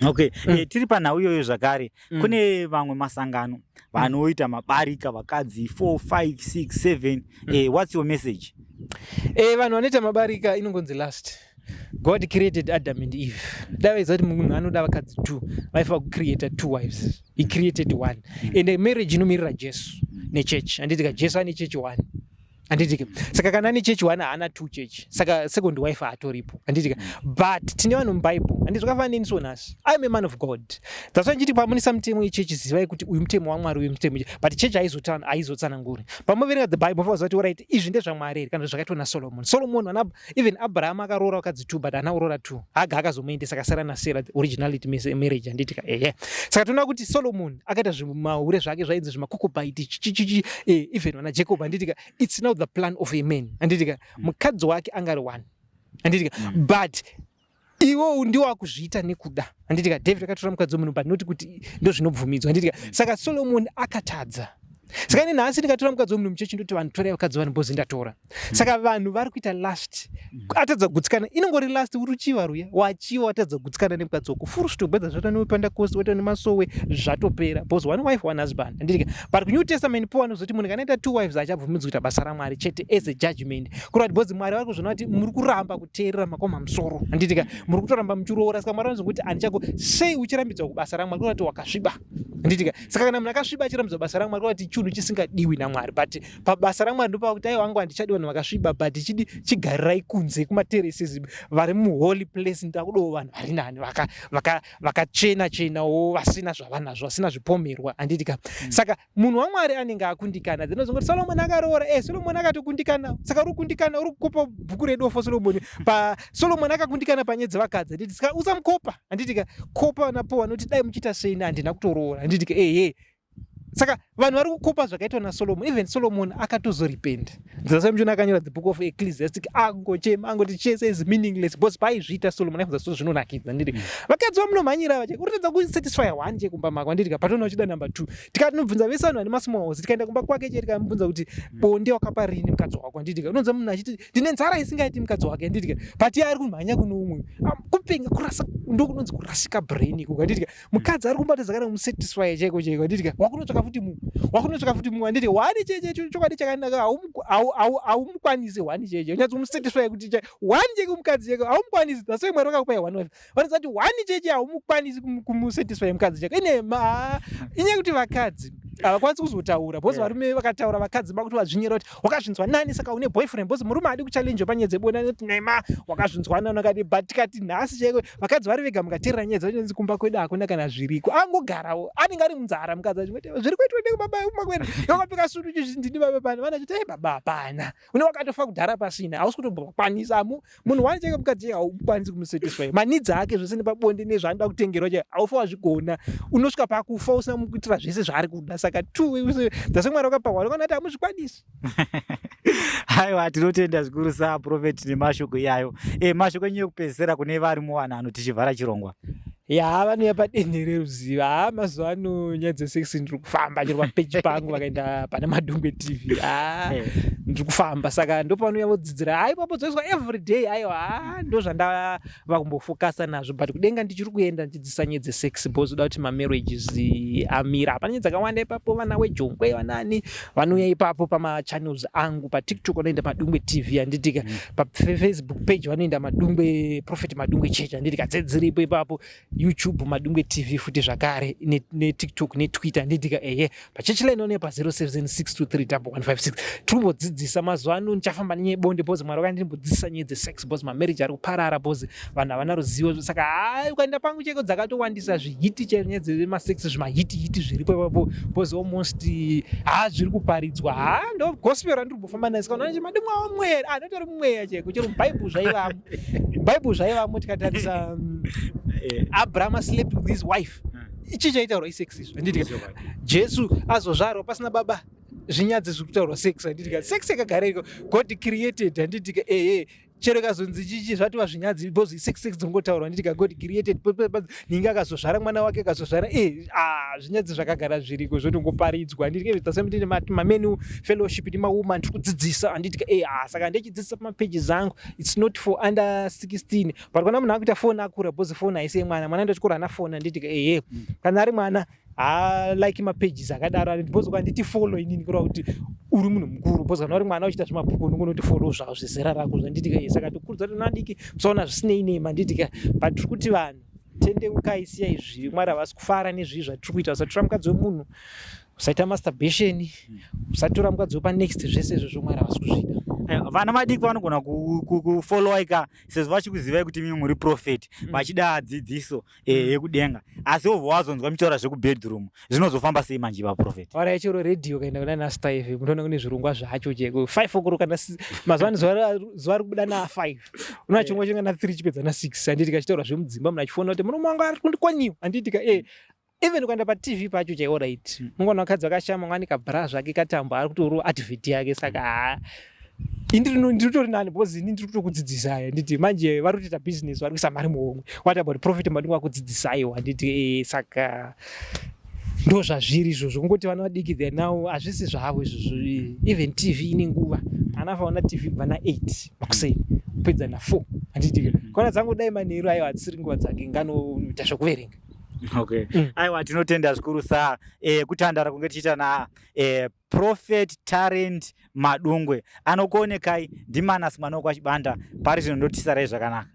Okay. Tiri panhau iyoyo zvakare. Kune vamwe masangano vanoita mabarika, vakadzi 4, 5, 6, 7. What's your message? Vanhu vanoita mabarika, inongonzi lust. God created Adam and Eve. Dai vaiziva kuti munhu anoda vakadzi two, vaifanira kucreata two wives. He created one. And marriage inomirira Jesu nechurch, handitika? Jesu ane church one, handitika? Saka kana ane church one, haana two church, saka second wife haatoripo, handitika? But tine vanhu muBible, handi zvakafanana neni. So nhasi I'm a man of God. That's why ndichiti pamunisa mutemo yechechi, zivai kuti uyu mutemo waMwari, uyu mutemo, but chechi haizotsananguri. Pamuverenga the Bible, mofanira kuti, alright, izvi ndezvaMwari here kana kuti zvakaitwa naSolomon? Solomon vana, even Abraham akaroora vakadzi two, but haana kuroora two. Haga akazomuendesa, akasara naSarah, the originality marriage, handitika? Ehe. Saka toona kuti Solomon akaita zvimahure zvake zvainzi zvimaconcubine, chichichichi, even vana Jacob, handitika? It's not the plan of a man, handitika? Mukadzi wake angari one, handitika? But iwo ndiwo akuzviita nekuda, handitika? David akatora mukadzi wemunhu, but not kuti ndo zvinobvumidzwa, handitika? Saka Solomon akatadza. Saka ini nhasi ndikatora mukadzi wemunhu muchechi, ndoti vanhu torai vakadzi vanhu, bozi ndatora. Saka vanhu vari kuita lust, atadza kugutsikana, inongori lust. Uri uchiva ruya, wachiva, watadza kugutsikana nemukadzi wako, full stop. Whether zvaita newepentecost, waita nemasowe, zvatopera, because one wife, one husband, handitika? But kuNew Testament po vanozoti munhu kana aita two wives achabvumidzwa kuita basa raMwari chete as a judgment, kureva kuti because Mwari vari kuzviona kuti muri kuramba kuteerera makoma musoro, handitika? Muri kutoramba muchiroora. Saka Mwari vanozokuti handichako sei uchirambidzwa kubasa raMwari? Kureva kuti wakasviba, handitika? Saka kana munhu akasviba achirambidzwa basa raMwari, kureva kuti chinhu chisingadiwi naMwari. But pabasa raMwari ndopakuti aiwa, wangu handichadi vanhu vakasviba, but chidi chigarirai kunze kumaterraces vari muholy place. Ndakudawo vanhu vari nani, vakachena chenawo, vasina zvavanazvo, vasina zvipomerwa, handitika? Saka munhu waMwari anenge akundikana. Dzinozongoti Solomon akaroora. Solomon akatokundikana. Saka uri kukundikana, uri kukopa bhuku redofo Solomon. Pa Solomon akakundikana panyaya dzevakadzi, handiti? Saka usamukopa, handitika? Kopa vanapo vanoti dai muchiita sei, handina kutoroora, handitika? Ehe. Saka vanhu vari kukopa zvakaitwa naSolomon. Even Solomon akatozorependa. Muchiona akanyora the Book of Ecclesiastic, angochema, angoti chese is meaningless, because paizviita Solomon aifunza so zvinonakidza, nditi vakadzi vamunomhanyira vache, uritadza kusatisfy one chekumba mako, handitika? Patona uchida number two. Tikatinobvunza vese vanhu vane masmall house, tikaenda kumba kwake che, tikamubvunza kuti bonde wakapa rini mukadzi wako, handitika? Unonzwa munhu achiti ndine nzara isingaiti mukadzi wake, handitika? But iye ari kumhanya kuno umwe. Kupenga, kurasa, ndokunonzi kurasika brain iko, handitika? Mukadzi ari kumbatidza kana kumusatisfy chaiko chaiko, handitika? Wakunotsvaka futi mumwe, wakunotsvaka futi mumwe, handiti? One cheche chokwadi chakanaka, haumukwanisi one cheche unyatso kumusatisfy kuti one cheke mukadzi cheke haumukwanisi. That's why Mwari vakakupai one wife. Vanoziva kuti one cheche haumukwanisi kumusatisfy mukadzi chake. Ine ma inyaya yekuti vakadzi havakwanisi kuzotaura, because varume vakataura, vakadzi vakuti vadzvinyira kuti wakazvinzwa nani, saka une boyfriend, because murume haadi kuchallenge panyaya dzebonde, anoti nema wakazvinzwa nani akadi. But tikati nhasi chaiko vakadzi vari vega, mukateerera nyaya dzacho, kumba kwedu hakuna kana zviriko, angogarawo, anenge ari munzara mukadzi achingoti zviri kuitwa nekubaba kumba kwedu, wakapfeka sutu chizvi, ndini baba pana vana chiti, baba hapana, une wakatofa kudhara pasina, hausi kutombokwanisa munhu wani chake mukadzi haukwanisi kumusatisfy maneeds ake zvese nepabonde nezvaanoda kutengerwa chake, haufa wazvigona. Unosvika pakufa usina mukuitira zvese zvaari kuda. Saka two dzase Mwari wakapa one, kana kuti hamuzvikwanisi. Aiwa, tinotenda zvikuru saprophet nemashoko iyayo. Mashoko enyu ekupedzisira kune vari muwanano tichivhara chirongwa? Ya, vanouya padenhe reruziva. Ha, mazuva ano nyaya dzesex ndiri kufamba chero papeji pangu, vakaenda pana Madungwe TV, ha, ndiri kufamba. Saka ndopavanouya vodzidzira. Ha, ipapo dzoiswa every day. Aiwa, ha, ndo zvandava kumbofokasa nazvo, but kudenga ndichiri kuenda ndichidzidzisa nyaya dzesex, because uda kuti mamarriages amira. Hapana nyaya dzakawanda ipapo. Vana wejongwe, vanani vanouya ipapo pamachannels angu. PaTikTok vanoenda Madungwe TV, handitika? PaFacebook page vanoenda Madungwe, Prophet Madungwe Church, handitika? Dzedziripo ipapo. YouTube Madungwe TV futi zvakare, neTikTok, neTwitter, handitika? Ehe. Pachechi line one pa 0762311156. Tiri mazuva ano ndichafamba nenyaya yebonde, because Mwari wakandimbodzidzisa nyaya dzesex, because mamarriage ari kuparara because vanhu havana ruzivo. Saka hai, ukaenda pangu cheko dzakatowandisa, zvihiti chaizvo, nyaya dzemasex, zvimahiti hiti zviripo ipapo, because almost ha zviri kuparidzwa. Ha, ndo gospel randiri kumbofamba nayo. Saka unoona Madungwe avo mweya anotori mweya chaiko, chero mubhaibheri zvaivamo, bhaibheri zvaivamo. Tikatarisa Abraham slept with his wife. Ichi chaitaurwa isex izvo, handitika? Jesu azozvarwa pasina baba, zvinyadzi zviri kutaurwa sex, handitika? Sex yakagara iko. God created, handitika? Ehe. Chero ikazonzi chichi, zvatova zvinyadzi, because sex, sex dzongotaurwa, handiti? God created, ninge akazozvara mwana wake, akazozvara, ah, zvinyadzi zvakagara zviriko, zvotongoparidzwa, handiti? Tasemiti mamen fellowship nemawoman, tiri kudzidzisa, handiti? Ah, saka ndechidzidzisa pamapages angu, it's not for under 16, but kana munhu akuita foni akura, because foni haisi yemwana. Mwana ndochikoro ana foni, handiti? Ehe, kana ari mwana haalike mapages akadaro, because ukanditi follow inini, kureva kuti uri munhu mukuru, because kana uri mwana uchiita zvemabhuku, unongonoti follow zvavo zvezera rako, zvanditika. Saka tokurudzira kuti nadiki musaona zvisinei nema, handitika? But tiri kuti vanhu, tendeukai, siyai zvivi. Mwari havasi kufara nezvivi zvatiri kuita. Usatora mukadzi wemunhu, usaita masturbation, usatora mukadzi wepanext, zvese izvozvo Mwari havasi kuzvida. Vana vadiki vanogona kufollowaika sezvo vachikuzivai kuti imi muri prophet, vachida dzidziso yekudenga, asi wobva wazonzwa mitaura zvekubedroom, zvinozofamba sei manje, vaprophet? Warai, chero redhiyo kaenda kuna naStar FM, unoona kune zvirongwa zvacho cheko 5 o'clock kana mazuva ano zuva rikubuda na5, una chirongwa chinga na3 chipedza na6, handiti? Kachitaura zvemudzimba, munhu achifonera kuti murume wangu ari kundikoniwa, handiti ka? Even ukaenda paTV pacho chaiwo, right, mungoona vakadzi vakashama, mwane kabra zvake katambo, ari kutooro advert yake. Saka haa, ndiritori nani, because ini ndiri kutokudzidzisai, handiti? Manje vari kutoita business, vari kuisa mari muhomwe. What about Prophet Madungwe vakudzidzisaiwo, handiti? Saka ndo zvazviri izvozvo. Kungoti vana vadiki, they now hazvisi zvavo izvozvo. Even TV ine nguva, ana afaona TV kubva na8 makuseni kupedza na4, handiti? Kona dzangu dai manheru, aiwa, hadzisiri nguva dzake, nganoita zvokuverenga. Okay. Aiwa, tinotenda zvikuru sa kutandara kunge tichiita na Prophet Talent Madungwe. Anokuonekai ndiManas mwana wekwaChibanda. Pari zvino ndotisarai zvakanaka.